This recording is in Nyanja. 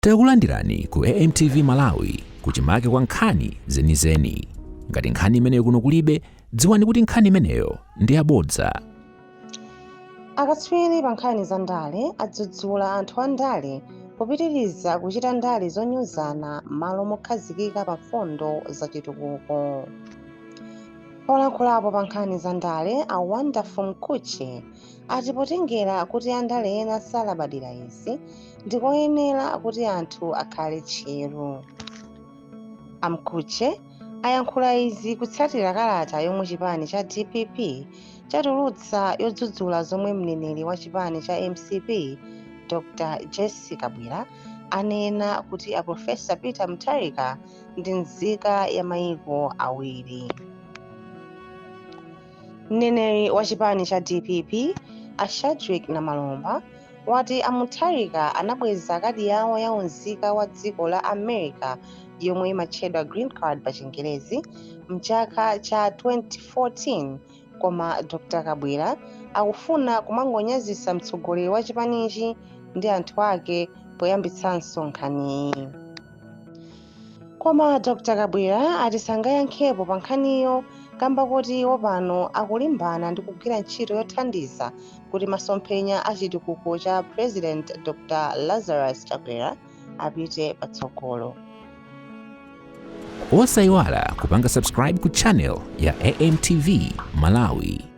Takulandirani ku AMTV Malawi, kuchimake kwa nkhani zenizeni. Ngati nkhani imeneyo kuno kulibe, dziwani kuti nkhani imeneyo ndi yabodza. Akatswiri pa nkhani za ndale adzudzula anthu a ndale popitiriza kuchita ndale zonyozana m'malo mokhazikika pa mfundo za chitukuko. Olankhulapo pa nkhani za ndale a Wonderful Mkhutche ati potengera kuti andale ena salabadira izi, ndikoyenera kuti anthu akhale tcheru. A Mkhutche ayankhula izi kutsatira kalata yomwe chipani cha dpp chatulutsa yodzudzula zomwe mneneri wa chipani cha mcp Dr Jessie Kabwila anena kuti a Professor Peter Mutharika ndi nzika ya mayiko awiri. Mneneri wa chipani cha dpp a Shadric Namalomba wati a Mutharika anabweza kadi yawo ya unzika wa dziko la America yomwe imatchedwa green card pa Chingerezi mchaka cha 2014, koma Dr Kabwila akufuna kumangonyazisa mtsogoleri wa chipanichi ndi anthu ake poyambitsanso nkhaniyi. Koma Dr Kabwila ati sangayankhepo pa nkhaniyo kamba kuti iwo pano akulimbana ndi kugwira ntchito yothandiza kuti masomphenya a chitukuko cha President Dr Lazarus Chakwera apite patsogolo. Osayiwala kupanga subscribe ku channel ya AMTV Malawi.